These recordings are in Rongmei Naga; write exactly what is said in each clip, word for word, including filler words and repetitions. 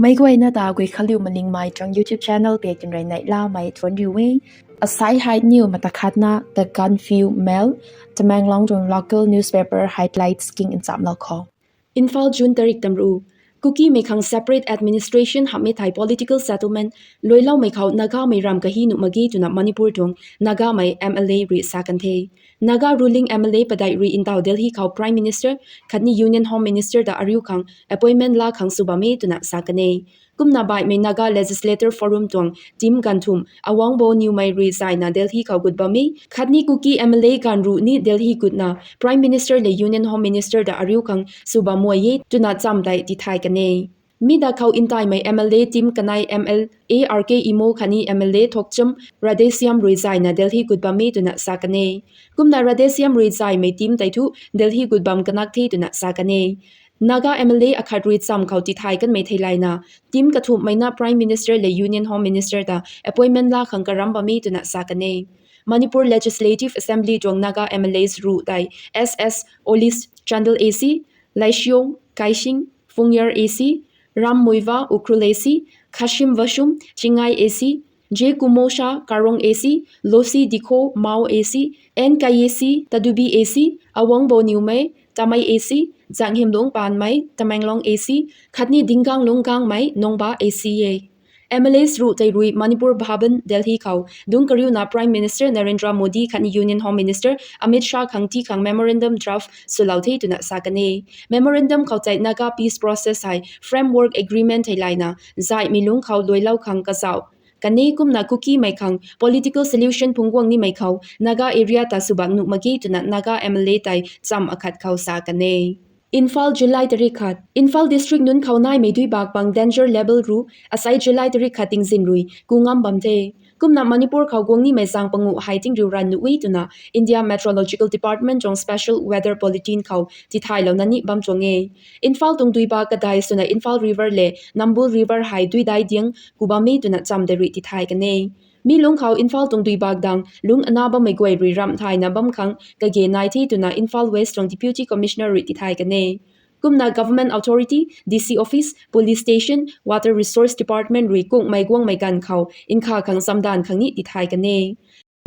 Meic guayna ta Guikhanliu Malingmei tuang YouTube channel pei tinrui neihlamei thuanc riu e. Asai hei niw mata khatna The Gaanphiu Mail, Tamenglong tuang local newspaper highlights king nchamlou khou. Imphal, June tarik tamru. Kukimei khang separate administration hamhmei thei political settlement luailoumei khou Nagamei ram kahi nuh mak ge twna Manipur tuang Nagamei M L A rui sa kan the. Naga ruling M L A padeih rui ntaw Delhi khou Prime Minister khatni Union Home Minister ta ariu khang appointment laa khang sw bam e twna sa kan e. Kumna baihmei Naga Legislator Forum tuang team ganv thumh Awangbow Newmai rui zayna Delhi khou gut bam e, khatni Kuki M L A ganv ruh ni Delhi gutna Prime Minister lev Union Home Minister ta ariu khang sw bam e twna cham tei tithay kan e. Mi da khou ntaimei M L A team kanei M L A R K Imo khatni M L A Thokcham Radheshyam rui zayna Delhi gut bam e twna sa kan e. Kumna Radheshyam rui zaymei team tei thu Delhi gut bam kanak the twna sa kan e. Naga M L A akhat rui cham khou tithay kanmei theilayna, team kathumhmei na Prime Minister lev Union Home Minister ta appointment laa khang karam bam e twna sa kan e. Manipur Legislative Assembly tuang Naga M L As ruh tei S S Olis Chandel A C, Laishiong Kaishing Phungyar A C, Ram Muivah Ukhrul A C, Khashim Vashum Chingai A C, J Kumosha Karong A C, Losi Dikho Mao A C, N K A C Tadubi A C, Awangbow Newmei Tamei A C, Zanghemlung Panmei Tamenglong A C, khatni Dinganglung Gangmei Nongba A C e. M L As ruh tei rui Manipur Bhavan, Delhi khou dungc kariuna Prime Minister Narendra Modi khatni Union Home Minister Amit Shah khang tii khang memorandum draft swlou the twna sa kan e. Memorandum khou tei Naga peace process hei framework agreement theilayna zaymei lungc khou luailou khang kazauh kan e, kumna Kukimei khang political solution phungc guang nimei khou Naga area ta sw bak nuh mak ge twna Naga M L A tei cham akhat khou sa kan e. Imphal, July tarik khat. Imphal district nunc khou naimei duibak pang danger level ruh asai July tarik khat tingzin rui ku ngam bam the. Kumna Manipur khou guang nimei zaeng panguh hei tingriu ran nuh e twna India Meteorological Department tuang special weather bulletin khou tithaylou na ni bam tuang e. Imphal tuang duibak kadai swna Imphal River le Nambul River hei duidai diang ku bam e twna cham tei rui tithay kan e. Mi lungc khou Imphal tuang duibak dang lungc ana bammei guay rui ramh thayna bam khang kage nai the twna Imphal West tuang Deputy Commissioner rui tithay kan e. Kumna Government Authority, D C Office, Police Station, Water Resource Department rui kunghmei guangmei ganv khou nkha khang chamdanv khang ni tithay kan e.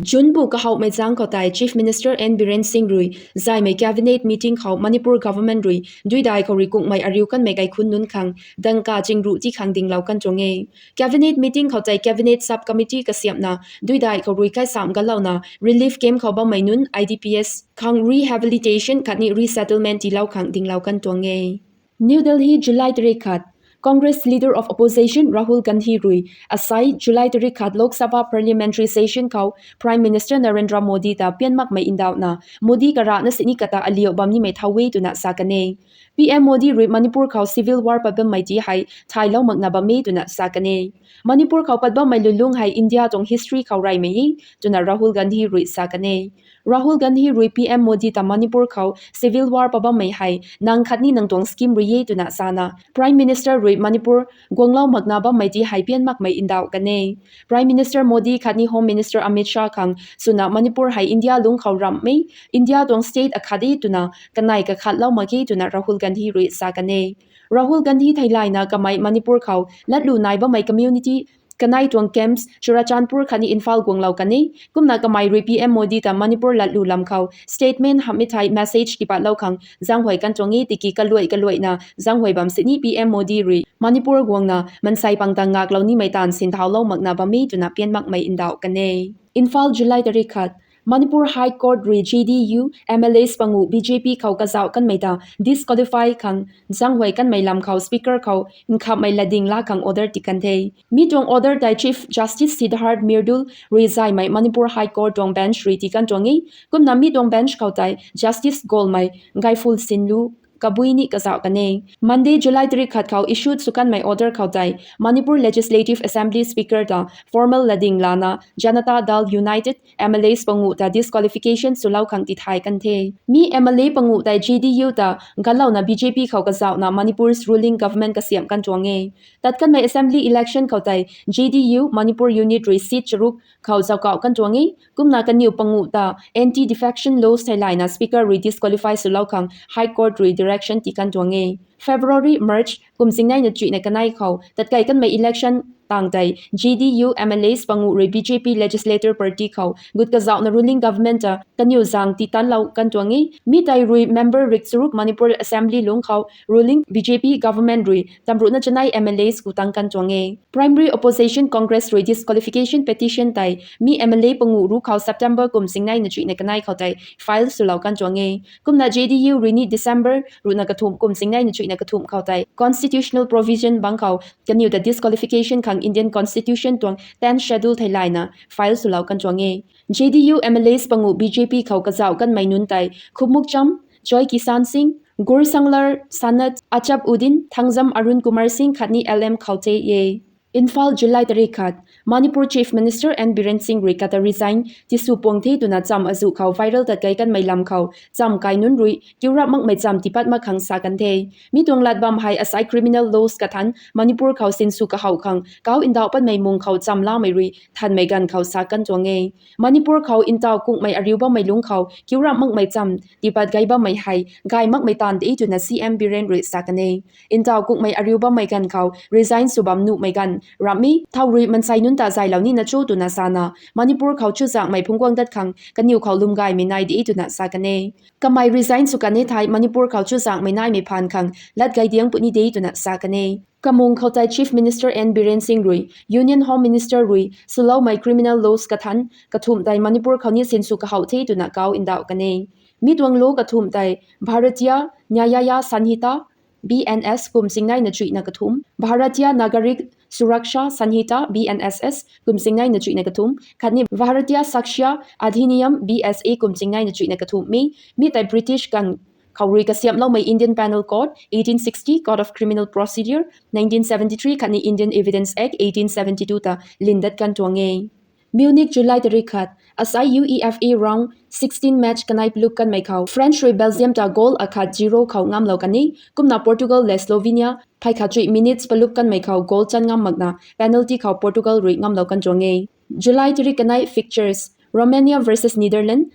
June bu kahouhmei zaeng khou tei Chief Minister N Biren Singh rui zaymei Cabinet meeting khou Manipur Government rui duidai khou rui kunghmei ariu kanmei kaikhunc nunc khang dangka chingruh tii khang dinglou kan tuang e. Cabinet meeting khou tei Cabinet Sub Committee kasiamhna duidai khou rui kaisamh galouna relief camp khou bammei nunc I D Ps khang rehabilitation khatni resettlement tiilou khang dinglou kan tuang e. New Delhi, July tarik khat. Congress Leader of Opposition Rahul Gandhi rui asai July tarik khat Lok Sabha Parliamentary Session khou Prime Minister Narendra Modi ta pian makmei ndauhna Modi karana sini kata aliu bam nimei thau e twna sa kan e. P M Modi rui Manipur khou civil war pat bammei ti hei thaylou makna bam e twna sa kan e. Manipur khou pat bammei lulung hei India tuang history khou reymei e twna Rahul Gandhi rui sa kan e. Rahul Gandhi rui P M Modi ta Manipur khou civil war pat bammei hei nang khatni nang tuang scheme rui e twna sana, Prime Minister rui Manipur guanglou makna bammei ti hei pian makmei ndauh kan e. Prime Minister Modi khatni Home Minister Amit Shah khang swna Manipur hei India lungc khou ramhmei, India tuang state akhat e twna kanei kakhatlou mak ge twna Rahul Gandhi rui sa kan e. Rahul Gandhi theilayna kamei Manipur khou latlu nai bammei community kanei tuang camps Churachandpur khatni Imphal guanglou kan e. Kumna kamei rui P M Modi ta Manipur latlu lam khou statement hamhmei thei message tipatlou khang zaenghuay kan tuang e, tiki kaluai kaluaina zaenghuay bam sini P M Modi rui Manipur guangna mansei pangtang ngaklou nimei taanv sinthaulou makna bam e twna pian makmei ndauh kan e. Imphal, July tarik khat. Manipur High Court rui J D U M L As panguh B J P khou kazauh kanmei ta disqualify khang zaenghuay kanmei lam khou Speaker khou nkhamhmei latding laa khang order tii kan the. Mi tuang order tei Chief Justice Sidharth Myrdal rui zaymei Manipur High Court tuang bench rui tii kan tuang e. Kumna mi tuang bench khou tei Justice Golmei Gayful Sinlu kabui ni kazauh kan e. Monday, July tarik khat khou issued sw kanmei order khou tei Manipur Legislative Assembly Speaker ta formal latding lana Janata Dal United M L As panguh ta disqualification swlou khang tithay kan the. Mi M L A panguh tei J D U ta galouna B J P khou kazauhna Manipur's ruling government kasiamh kan tuang e. Tat kanmei assembly election khou tei J D U Manipur unit rui seat charuk khou zaukauh kan tuang e. Kumna kaniw panguh ta anti-defection laws theilayna Speaker rui disqualify swlou khang High Court rui election tii kan tuang e. February, March kum singneina chuihna kanei khou tatkai kanmei election tang tei J D U M L As panguh rui B J P legislator party khou gut kazauhna ruling government ta kaniw zang tii tanlou kan tuang e. Mi tei rui member rik charuk Manipur Assembly lungc khou ruling B J P government rui tamruhna chanei M L As ku tang kan tuang e. Primary Opposition Congress rui disqualification petition tei mi M L A panguh ru khou September kum singneina chuihna kanei khou tei file swlou kan tuang e. Kumna J D U rui ni December ruhna kathumh kum singneina chuihna kathumh khou tei constitutional provision bang khou kaniw ta disqualification khang Indian Constitution tuang tenth schedule theilayna file swlou kan tuang e. J D U M L As panguh B J P khou kazauh kanmei nunc tei Khupmukcham Joy Kishan Singh, Gursanglar Sanat, Achap Uddin, Thangzam Arun Kumar Singh khatni L M Khaute e. Imphal, July tarik khat: Manipur Chief Minister N Biren Singh rui kata resign tisw puang the twna cham azuh khou viral tatkai kanmei lam khou cham kai nunc rui kiu rap makmei cham tiipat mak khang sa kan the. Mi tuang lat bam hei asai criminal laws kathanc Manipur khou sinsw kahouh khang kau ndauh patmei mung khou cham lamei rui thanmei ganv khou sa kan tuang e. Manipur khou ntaw kungmei ariu bammei lungc khou kiu rap makmei cham tiipat gay bammei hei gay makmei taanv de twna C M Biren rui sa kan e. Ntaw kungmei ariu bammei ganv khou resign sw bam nuhmei ganv ramhmei thau rui mansei nunc ta zaylou nina cho twna sana, Manipur khou chuzaenghmei phungc guang dat khang kaniw khou lwm gaymei nai de twna sa kan e. Kamei resign sw kan e thei Manipur khou chuzaenghmei naimei phaan khang lat gay diang puni de twna sa kan e. Kamung khou tei Chief Minister N Biren Singh rui Union Home Minister rui swloumei criminal laws kathanc kathumh tei Manipur khou ni sinsw kahouh the twna kau ndauh kan e. Mi tuang law kathumh tei Bharatiya Nyaya Sanhita, B N S kum singneina chuihna kathumh, Bharatiya Nagarik Suraksha Sanhita, B N S S kum singneina chuihna kathumh khatni Bharatiya Sakshya Adhiniyam, B S A kum singneina chuihna kathumhmei. Mi tei British ganv khou rui kasiamhloumei Indian Penal Code eighteen sixty, Code of Criminal Procedure nineteen seventy-three khatni Indian Evidence Act eighteen seventy-two ta lindat kan tuang e. Munich, July tarik khat: asai UEFA round sixteen match kanei palup kanmei khou French rui Belgium ta goal akhat zero khou ngamlou kan e. Kumna Portugal le Slovenia phey khat chuih minutes palup kanmei khou goal chan ngam makna penalty khou Portugal rui ngamlou kan tuang e. July tarik kanei fixtures: Romania versus Netherlands,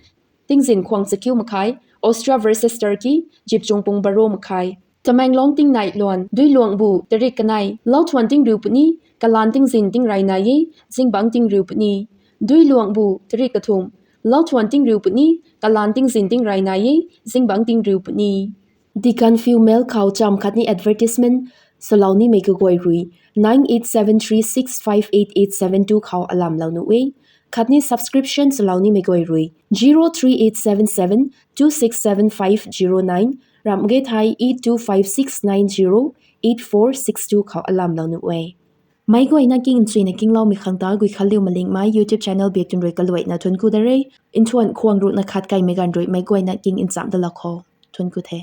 tingzin khwang chakiu makhai; Austria versus Turkey, zipchung pung baro makhai. Tamenglong tingnai luan: Duiluangbu tarik kanei, lauthuan tingriu puni, kalaan tingzin tingrey nai e, zingbangc tingriu puni. Duiluangbu tarik kathumh: lauthuan tingriu puni, kalaan tingzin tingrey nai e, zingbangc tingriu puni. Dikanfiu Mail khou cham khatni advertisement swlou nimei kaguay rui nine eight seven three six five eight eight seven two khou alamlou nuh e. Khatni subscription swlou nimei guay rui zero three eight seven seven two six seven five zero nine, ramh ge thei eight two five six nine zero eight four six two khou alamlou nuh e. Meic guayna king nchuina kingloumei khang ta Guikhanliu Malingmei YouTube channel biak tun rui kaluaina thuancku da re. Nthuan khwang ruhna khat kaimei ganv rui meic guayna king nchamh dalou kho. Thuancku the.